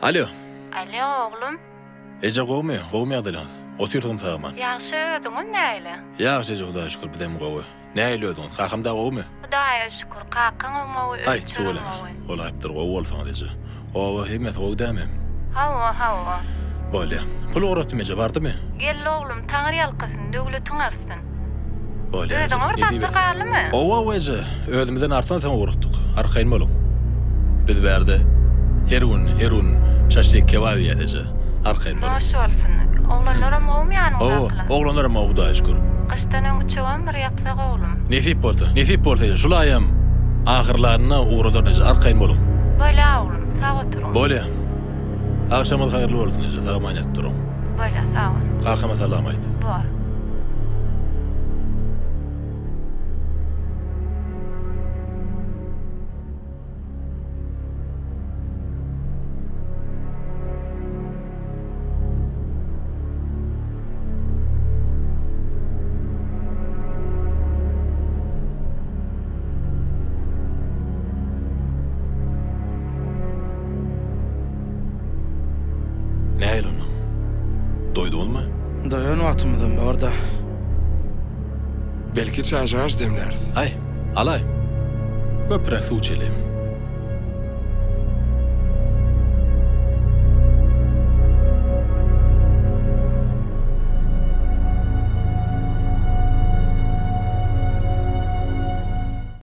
Alo. Alo, oglum. Eje gowmy? Gowmy ýagdaýlaryňyz? Otyrsyňmy sag-aman? Ýagşy, özüňiz nähili? Ýagşy eje Hudaýa şükür bizem gowy. Nähili özüňiz? Kakam dagy gowmy? Hudaýa şükür, kakaňam gowy, Aý, öýçerem tüweleme. gowy. Bolaýypdyr, gowy bolsaňyz eje. Oba hemmesi gowy dämi? Hawa, hawa. Bolýa. Pul ugratdym eje, bardymy? Geldi oglum, Taňry ýalkasyn, döwletiň artsyn. Bolýa eje, Özüňe bir nesip zatlar etsin. galdymy? Hawa eje, özümizden artan soň ugratdyk. Arkaýyn boluň. Biz bärde her gün, her gün şaşlik kebap iýýäs eje. Arkaýyn boluň. Noş bolsun. Oglanlaram gowumy Hawa, ýanyňdakylar? oglanlaram gowy Hudaýa şükür. Gyşdan öň üçegem bir ýapsak oglum. Nesip bolsa, nesip bolsa eje, şul aýam ahyrlarynda ugradaryn eje, arkaýyn boluň. Bolýa oglum, sag oturyň. Bolýa. Agşamyňyz haýyrly bolsun eje, sag-aman ýatyp duruň. Bolýa, sag bol. Kakama salam aýt. Bor. Nähili onda? Doýduňyzmy? Doýan wagtymyzam bar-da. Belki çaýjagaş demläris. Aý, alaý. Köpräk suw içeli.